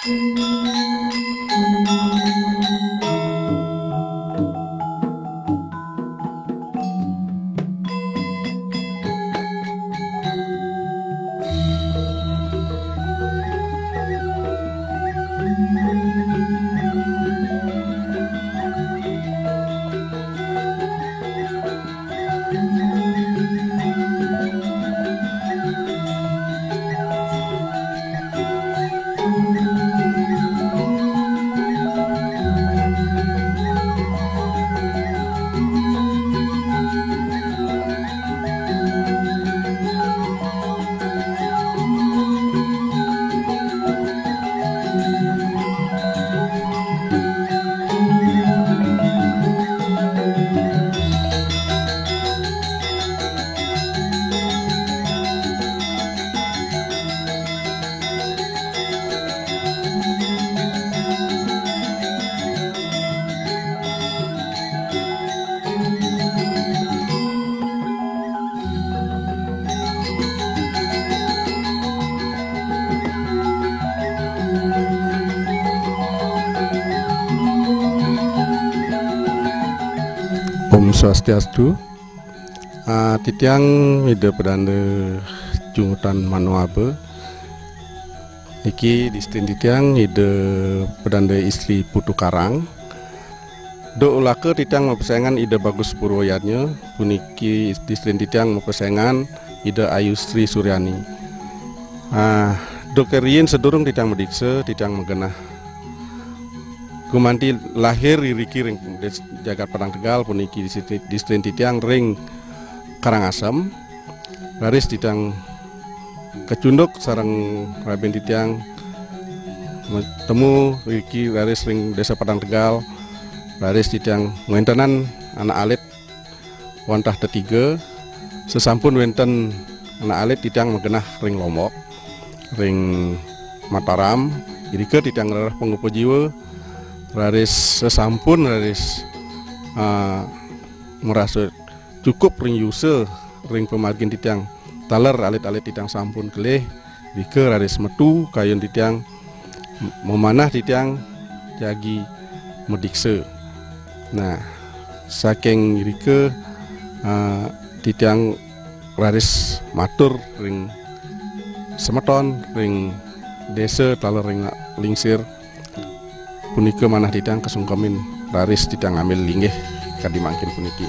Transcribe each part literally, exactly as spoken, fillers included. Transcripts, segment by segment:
Om Swastiastu. Ah, titiang Ida Pedanda Jungutan Manoaba. Niki disiplin titiang Ida Pedanda Istri Putu Karang. Duk ulaka titiang mapesengan Ida Bagus Purwoyadnya, puniki disiplin titiang mapesengan Ida Ayu Sri Suryani. Ah, duk riin sedurung titiang madiksa, titiang magenah gumanti lahir iriki ring des-, jagat Padang Tegal, puniki disiplin, disiplin titiang ring Karangasem. Raris titiang kacunduk sareng rabin titiang matemu riki raris ring Desa Padang Tegal. Raris titiang ngwentenan anak alit wantah tetiga. Sesampun wenten anak alit titiang magenah ring Lombok, ring Mataram. Irika titiang ngrereh pangupa jiwa. Raris sesampun raris, ah, marasa cukup ring yusa ring pamargin titiang taler alit-alit titiang sampun kelih, irika raris metu kayun titiang m-, mamanah titiang jagi madiksa. Nah, saking irika, ah, titiang raris matur ring semeton ring desa taler ring Lingsir, punika manah titiang kasungkemin, raris titiang ngambil linggih kadi mangkin puniki.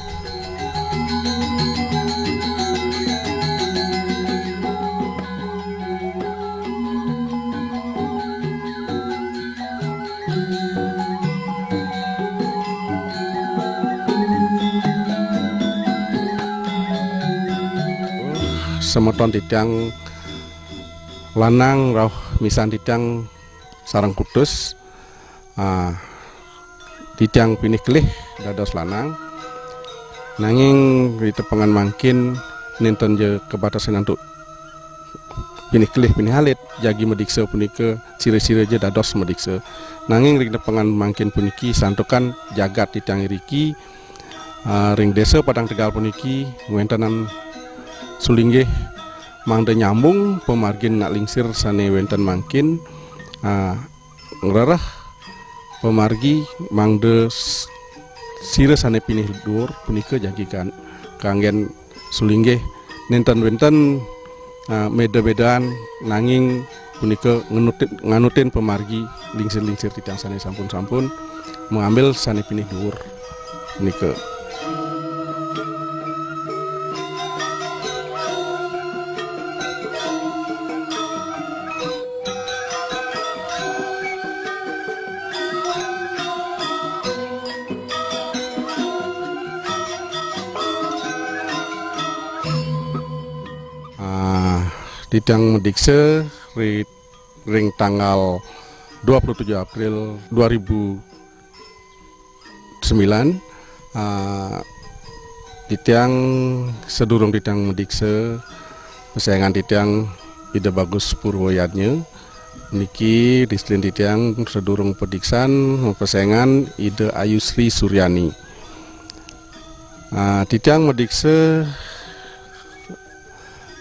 Semeton titiang lanang rauh misan titiang sareng kutus. Ah, titiang pinih kelih dados lanang. Nanging ritepengan mangkin nenten ja kabatesin antuk pinih kelih pinih alit, jagi madiksa punika sira-sira ja dados madiksa. Nanging ritepengan mangkin puniki santukan jagat titiang iriki, ah, ring Desa Padang Tegal puniki ngwentenang sulinggih mangda nyambung pamargin anak lingsir sane wenten mangkin, ah, ngrereh pamargi mangda s-, sira sane pinih duur punika jagi kan-, kanggen sulinggih nenten wenten, ah, meda-medaan nanging punika nganutin, nganutin pamargi lingsir-lingsir titiang sane sampun-sampun mangambil sane pinih duur punika. Ah, titiang madiksa ri-, ring tanggal dua puluh tujuh April dua ribu sembilan, ah, titiang sedurung titiang madiksa, pesengan titiang Ida Bagus Purwoyadnya. Niki disiplin titiang sedurung padiksan, pesengan Ida Ayu Sri Suryani. Ah, titiang madiksa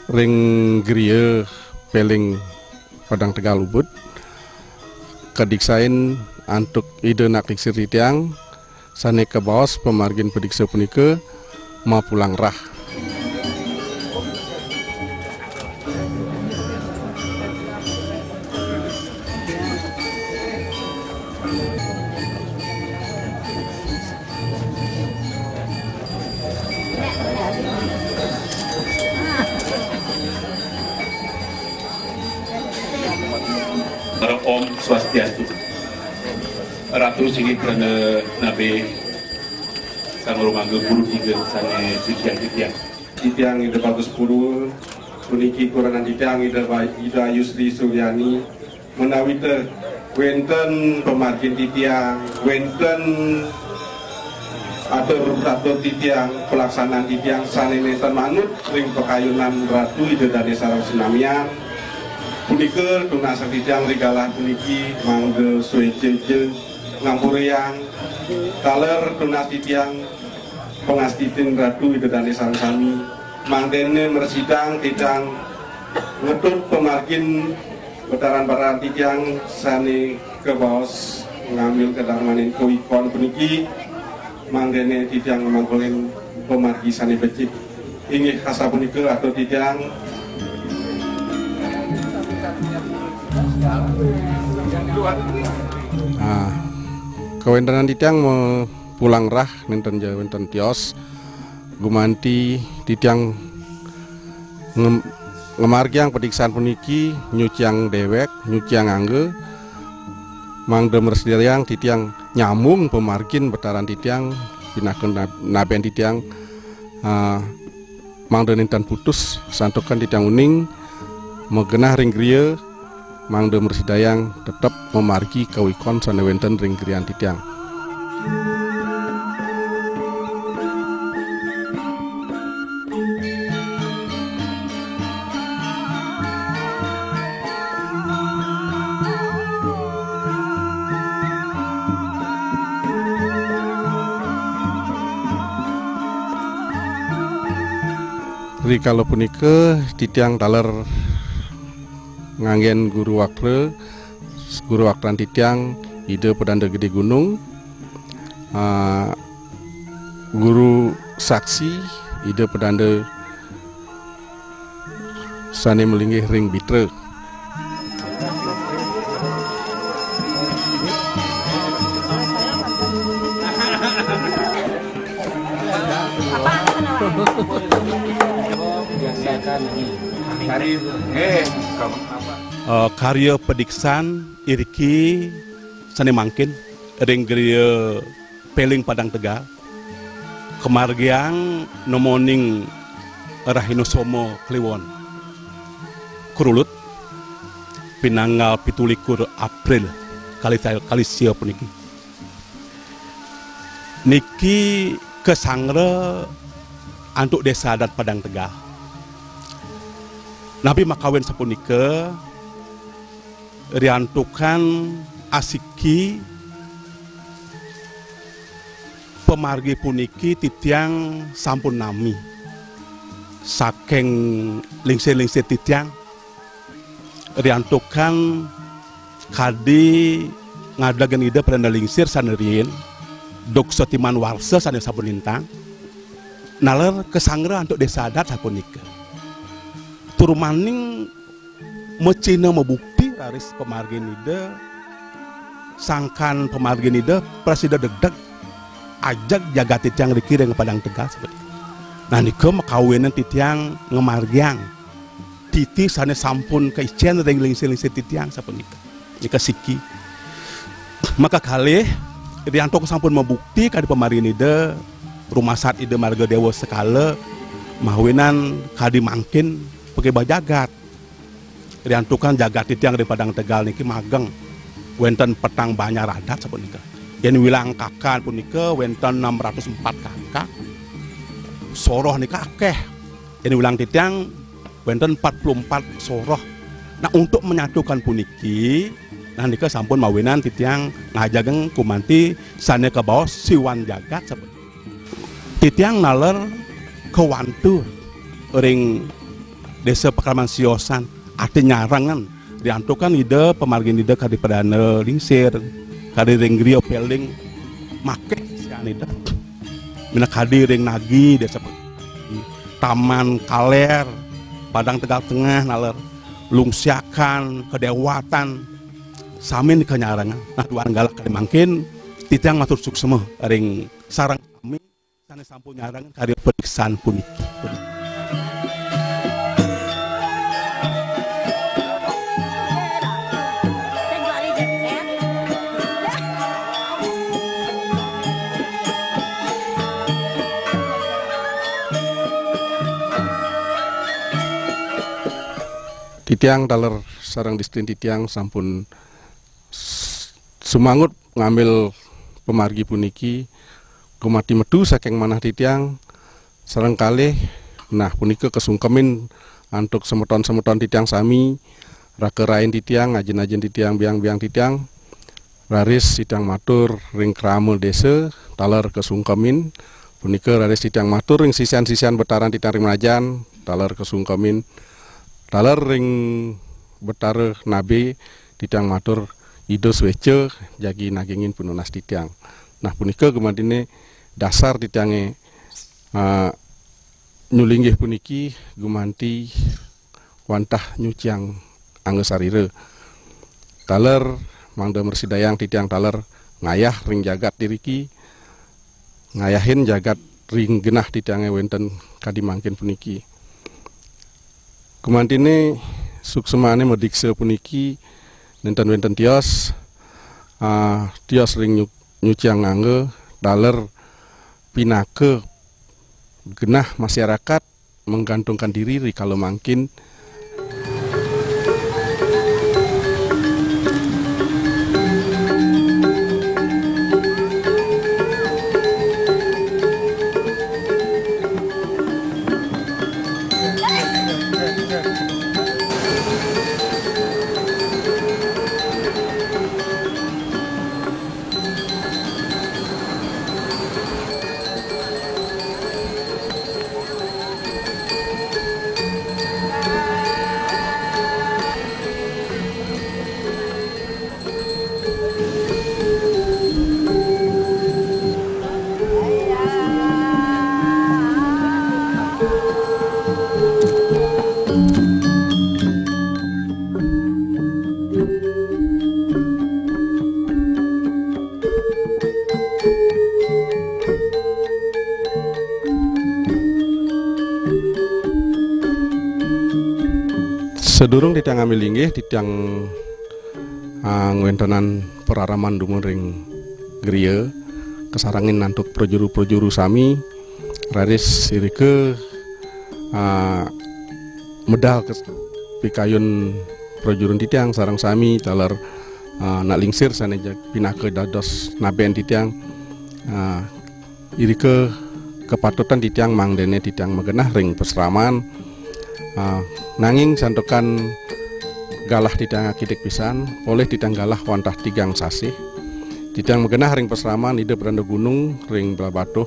ring griya Peling Padang Tegal Ubud. Kadiksain antuk Ida Anak Lingsir titiang, sane kabaos pamargin padiksa punika mapulang rah. Para Om Swastiastu. Ratu singgih prana nabe sang rumangga guru tiga sane titiang-titiang. Titiang Ida Bagus Purul, puniki kurenan titiang Ida Ba-, Ida Ayu Sri Suryani, menawi te wenten pamargin titiang, wenten atur-atur titiang, pelaksanaan titiang sane nenten manut ring pakayunan Ratu Ida Dane sareng sinamian, punika tunas titiang ri galah puniki mangda sueca-eca ngampurayang taler tunas titiang pangastitin Ratu Ida Dane sareng sami, mangdene mresidang titiang ngetut pamargin betaran-betaran titiang sane kabaos ngambil kadarmaning kawikon puniki, mangdene titiang ngamangkuling pamargi sane becik. Inggih asapunika atur titiang. Ah, kawentenan titiang mapulang rah nenten ja wenten tios. Gumanti titiang ngem-, ngamargiang padiksan puniki, nyuciang dewek, nyuciang angga, mangda mrasidayang titiang nyambung pamargin betaran titiang, pinaka nab-, naben titiang, ah, mangda nenten putus, santukan titiang uning magenah ring griya, mangda mrasidayang tetep mamargi kawikon sane wenten ring grian titiang. Rikala punika titiang taler nganggen guru wakra, guru wakran titiang Ida Pedanda Gede Gunung, ah, guru saksi Ida Pedanda sane malinggih ring bitra. Eh, karya padiksan iriki sane mangkin ring griya Peling Padang Tegal, kamargiang nemoning Rahina Soma Kliwon Krulut, pinanggal pitu likur April kalih, kalih sia puniki. Niki kasangra antuk Desa Adat Padang Tegal. Napi makawin sapunika, riantukan asiki pamargi puniki titiang sampun nami saking lingsir-lingsir titiang, riantukan kadi ngadegen Ida Pedanda Lingsir sane riin, duk satiman warsa sane sampun lintang, naler kasangra antuk Desa Adat sapunika. Tur maning macina mabukti raris pamargin Ida, sangkan pamargin Ida prasida dedeg ajeg jagat titiang riki ring Padang Tegal sapunika. Nah, nika makawinan titiang ngamargiang titi sane sampun kaicen ring lingsir-lingsir titiang sapunika. Nika siki. Maka kalih, riantuk sampun mabukti kadi pamargin Ida, rumasat Ida Marga Dewa sekala, mawinan kadi mangkin pageba jagat. Riantukan jagat titiang ring Padang Tegal niki mageng. Wenten petang banjar adat sapunika. Yen wilang kakak punika wenten enam ratus empat kakak. Soroh nika akeh. Yen wilang titiang wenten empat puluh empat soroh. Nah, untuk menyatukan puniki, nah, nika sampun mawinan titiang ngajageng gumanti sane kabaos siwan jagat sapunika. Titiang naler kawantu ring Desa Pakraman Siosan, ati nyarengan Diantukan Ida, pamargin Ida kadi pradana lingsir, kadi ring griya peling, makeh sian Ida. Minakadi ring Nagi, desa Taman Kaler, Padang Tegal Tengah, taler Lungsiakan, Kadewatan, sami nika nyarengang. Nah, duaning galah kadi mangkin, titiang matur suksma ring sareng sami sane sampun nyarengin karya padiksaan puniki. Titiang taler sareng distin titiang sampun s-, sumangut ngambil pamargi puniki, gumanti metu saking manah titiang, sareng kalih, nah, punika kasungkemin antuk semeton-semeton titiang sami, raka rain titiang, ajin-ajin titiang, biang-biang titiang, raris titiang matur ring krama desa, taler kasungkemin, punika raris titiang matur ring sisian-sisian Betaran titiang ring mrajan, taler kasungkemin, taler ring Betara Nabe, titiang matur Ida sueca jagi nagingin pinunas titiang. Nah, punika gumantine dasar titiange, ah, nyulinggih puniki gumanti wantah nyuciang angga sarira. Taler mangda mrasidayang titiang taler ngayah ring jagat iriki, ngayahin jagat ring genah titiange wenten kadi mangkin puniki. Gumantine suksmane madiksa puniki nenten wenten tios, ah, tios ring nyu-, nyuciang angga, taler pinaka genah masyarakat menggantungkan diri rikala mangkin. Sadurung titiang ngambil linggih, titiang, ah, ngwentenan pararaman dumun ring griya, kasarengin antuk prajuru-prajuru sami, raris irika, ah, medal kes-, pikayun prajurun titiang sareng sami taler, ah, anak lingsir sane jag-, pinaka dados naben titiang, ah, irika kapatutan titiang mangdene titiang magenah ring pasraman, ah, nanging santukan galah titiang akidik pisan, polih titiang galah wantah tigang sasih. Titiang magenah ring pasraman Ida Pradana Gunung ring Blahbatuh,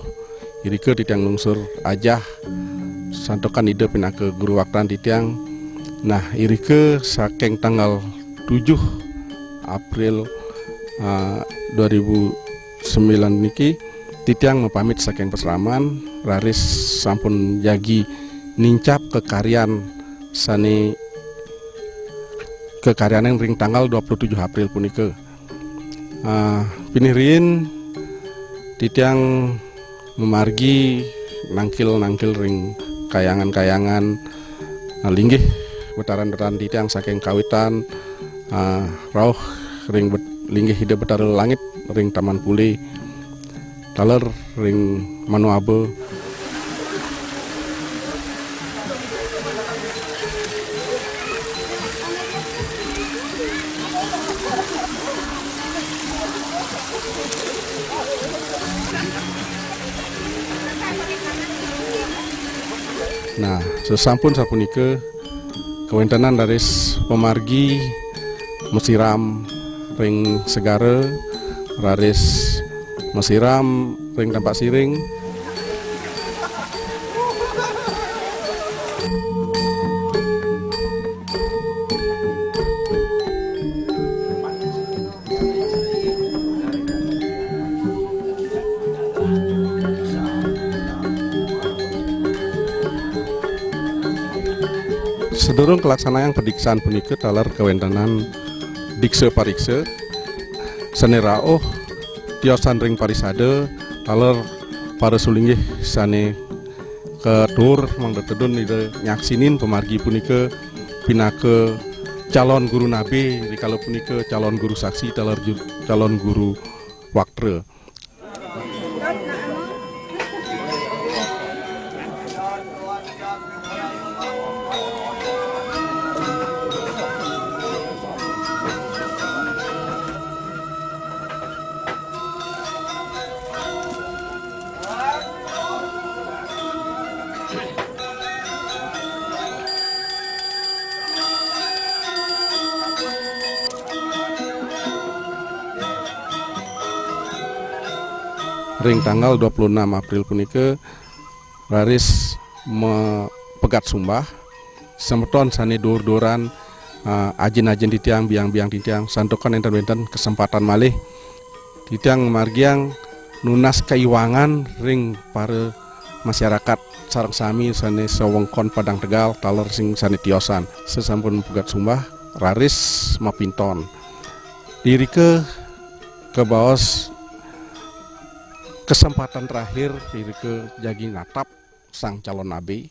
irika titiang nungsur ajah, santukan Ida pinaka guru waktan titiang. Nah, irika saking tanggal tujuh April, ah, dua ribu sembilan niki, titiang mapamit saking pasraman, raris sampun jagi nincap kakaryan sane kakaryanin ring tanggal dua puluh tujuh April punika. Ah, pinih riin titiang mamargi nangkil-nangkil ring kayangan-kayangan, ah, linggih Betara-betara titiang saking kawitan, ah, rauh ring bet-, linggih Ida Betara Langit ring Taman Pule, taler ring Manoaba. Nah, sasampun sapunika, kawentenan raris pamargi masiram ring segara, raris masiram ring tampak siring. Durung kalaksanayang padiksan punika taler kawéntenan diksa pariksa sané rauh tiosan ring parisada taler para sulinggih sané katuur mangda tedun Ida nyaksinin pamargi punika pinaka calon guru nabe, rikala punika calon guru saksi taler ju-, calon guru waktra. Ring tanggal dua puluh enam April punika raris mapegat sumbah semeton sané duur-duuran, ah, ajin-ajin titiang, biang-biang titiang, santukan énten wénten kesempatan malih titiang margiang nunas kaiwangan ring para masyarakat sareng sami sané sawewengkon Padang Tegal taler sing sané tiosan. Sasampun pegat sumbah raris mapinton. Irika kabaos kesempatan terakhir irika jagi natap sang calon nabi.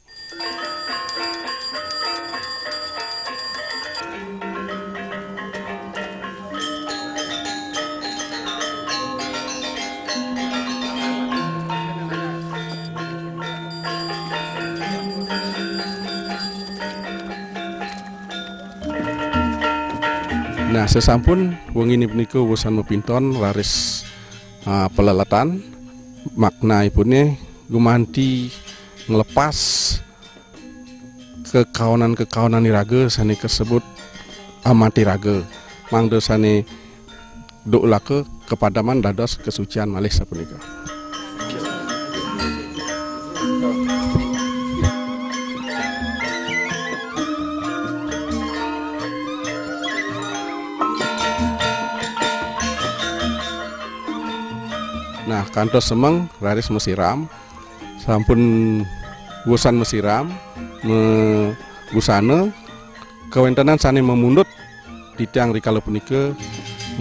Nah, sasampun wenginé punika wusan mapinton raris, ah, paleletan, maknaipuné gumanti nglepas kekaonan-kekaonan iraga sané kasebut amati raga, mangda sané duk laka kapadaman dados kasucian malih sapunika. Nah, kantos semeng raris masiram, sampun wusan masiram, mabusana, kawéntenan sané mamundut titiang rikala punika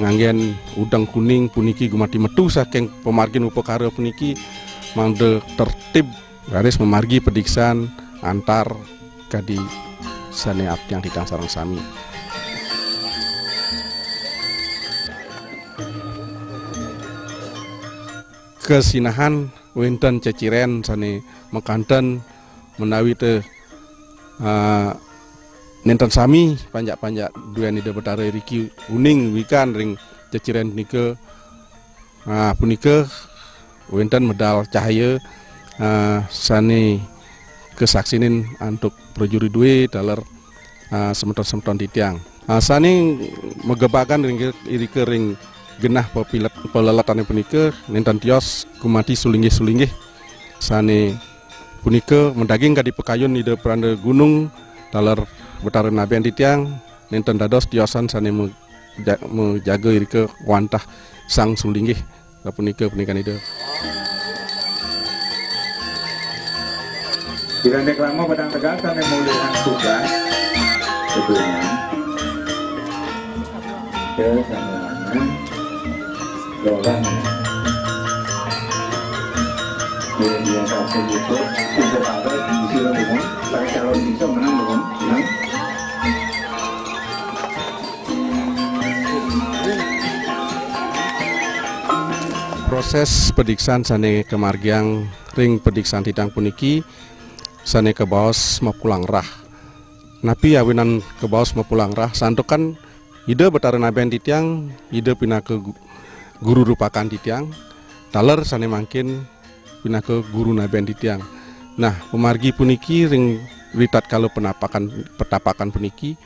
nganggén udeng kuning puniki gumanti metu saking pamargin upakara puniki mangda tertib raris mamargi padiksan antar kadi sané abdiang titiang sareng sami. Kasinahan wénten ceciren sané makanten menawi té, ah, nénten sami panjak-panjak duén Ida Betara iriki uning wikan ring ceciren punika. Ah, punika wénten medal cahaya, ah, sané kasaksinin antuk prajuri dué taler, ah, semeton-semeton titiang. Ah, sané magebagan ring irika ring genah papilet-, paleletané punika nénten tios gumanti sulinggih-sulinggih sané punika madaging kadi pakayun Ida Pranda Gunung taler Betara Naben titiang nénten dados tiosan sané me-, ja-, majaga irika wantah sang sulinggih. Sapunika panikan Ida. Ida reklama Padang Tegal sané mulihan tugas. Sebelumnya. Ke sana. Dolan. Dia, dia satu gitu. Untuk apa? Bisa, pakai calon bisa menang, menang. Proses padiksan sané kamargiang ring padiksan titiang puniki sané kabaos mapulang rah. Napi awinan kabaos mapulang rah? Santukan Ida Betara Naben titiang, Ida pinaka gu-, guru rupakan titiang, taler sané mangkin pinaka guru naben titiang. Nah, pamargi puniki ring ritatkala penapakan, petapakan puniki,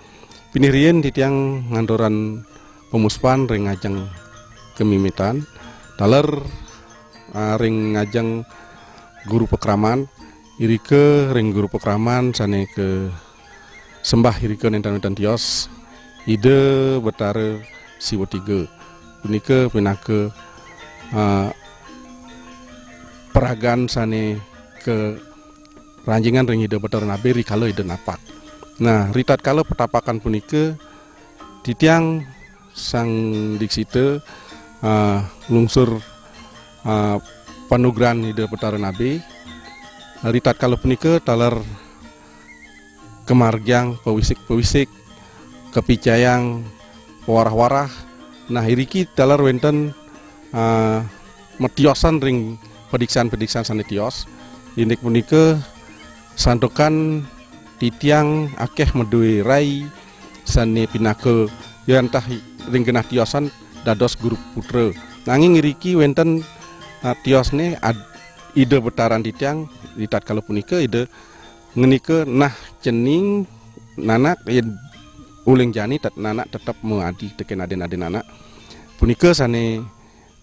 pinih riin titiang ngaturang pamuspan ring ngajeng kamimitan, taler, ah, ring ngajeng guru pakraman, irika ring guru pakraman sané kasembah irika nénten-nénten tios, Ida Betara Siwa Tiga. Punika pinaka, ah, paragan sané karanjingan ring Ida Betara Nabe rikala Ida napak. Nah, ritatkala petapakan punika titiang sang diksita, eh, lungsur, eh, panugrahan Ida Betara Nabe. Ritatkala punika taler kamargiang pawisik-pawisik, kapicayang pawarah-warah. Nah, iriki taler wenten, eh, matiosan ring padiksan-padiksan sane tios. Indik punika santukan titiang akeh madue rai sane pinaka yantah ring genah tiosan dados guru putra. Nanging iriki wenten, eh, tiosne ad-, Ida Betaran titiang ritatkala punika Ida ngenika nah cening nanak, yen uling jani tet-, nanak tetep maadi teken aden-aden anak. Punika sane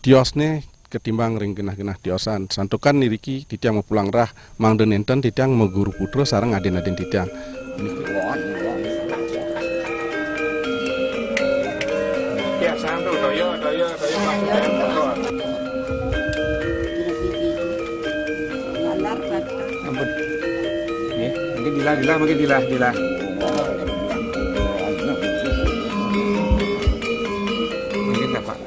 tiosne ketimbang ring genah-genah tiosan. Santukan iriki titiang mapulang rah mangda nenten titiang maguru putra sareng aden-aden titiang. Ya, santu, toyo, toyo, toyo, Pak. Ampun. Nggih, mungkin dilah, dilah, mungkin dilah, dilah. Mungkin dah, Pak.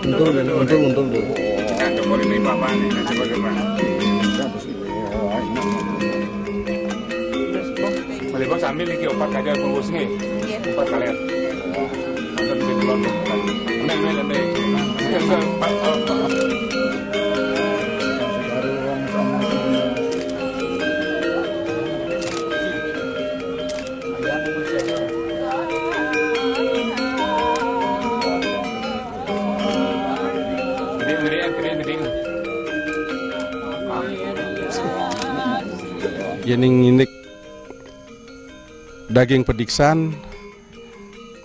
Untul, untul, untul, untul. Nah, coba ini, Pak, Pak, nih. Nah, coba, coba. Malimpah sambil niki opat kali bungkus nggih. Nggih. Opat kali. Mantap, nggih, kulon. Neng, neng, neng. Nggih, nggih, Pak, Pak, Pak. Nggih, nggih, nggih, nggih. Yening indik daging padiksan,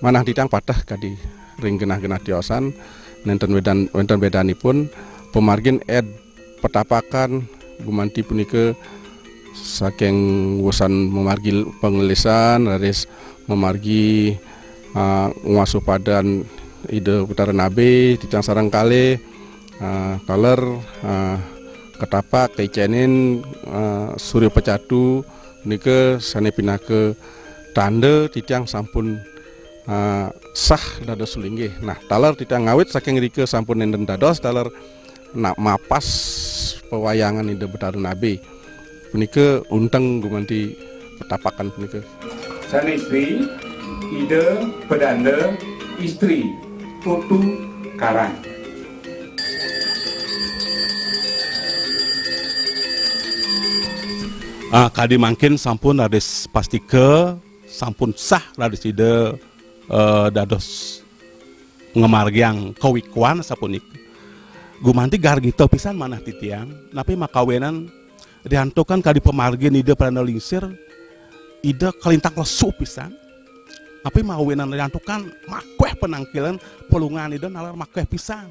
manah titiang pateh kadi ring genah-genah tiosan, nenten wedan, wenten bedanipun, pamargin ed petapakan gumanti punika saking wusan mamargi panglisan, raris mamargi, ah, ngwasupadan Ida Betara Nabe, titiang sareng kalih, ah, taler, ah, ketapak, kaicenin, ah, Surya Pacatu, punika sane pinaka tanda titiang sampun, ah, sah dados sulinggih. Nah, taler titiang ngawit saking rika sampun nenten dados, taler na-, mapas pawayangan Ida Betara Nabe. Punika unteng gumanti petapakan punika. Sanistri, Ida Pedanda, istri, Putu Karang. Ah, kadi mangkin sampun raris pastika, sampun sah raris Ida, eh, dados ngamargiang kawikuan sapunika. Gumanti gargita pisan manah titiang, napi makawinan riantukan kadi pamargin Ida Prana Lingsir, Ida kalintang lesu pisan. Napi mawinan riantukan makweh panangkilan palungguhan Ida nalar makweh pisan.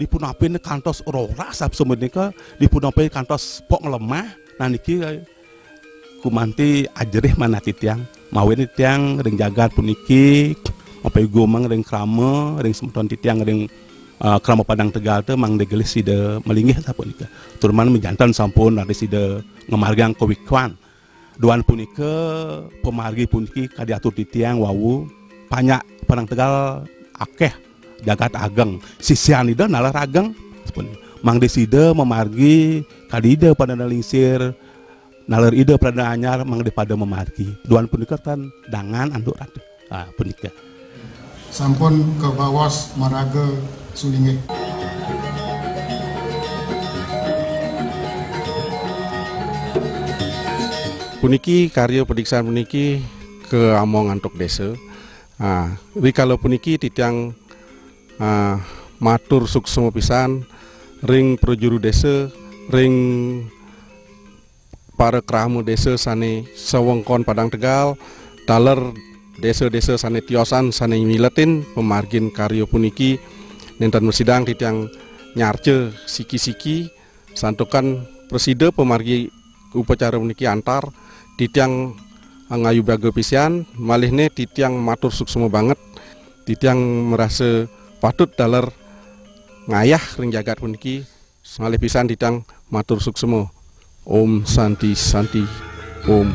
Dipunapin kantos roras sapunika, dipunapin kantos pok lemah. Nah niki gumanti ajerih manah titiang. Mawinan titiang ring jagat puniki, mapayugumeng ring krama, ring semeton titiang ring, eh, krama Padang Tegal te mangda gelis sida malinggih sapunika. Tur manah majanten sampun raris sida ngamargiang kawikuan. Duan punika pamargi puniki kadi atur titiang wau, panjak Padang Tegal akeh jagat ageng, sisian Ida nalar ageng. Mangda sida mamargi kadi Ida Prana Lingsir, nalar Ida Prana Anyar mangda pada mamargi. Duan punika tan dangan anduk ratu. Ah, punika. Sampun kabaos maraga sulinggih. Puniki karya padiksan puniki kaamong antuk desa. Ah, rikala puniki titiang, ah, matur suksma pisan ring prajuru desa, ring para krama desa sane sawengkon Padang Tegal, taler desa-desa sane tiosan sane miletin pamargin karya puniki. Nenten masidang titiang nyarca siki-siki, santukan prasida pamargi upacara puniki antar, titiang ngayubaga pisan, malihne titiang matur suksma banget, titiang marasa patut taler ngayah ring jagat puniki. Malih pisan titiang Matur suksma. Om Santi Santi. Om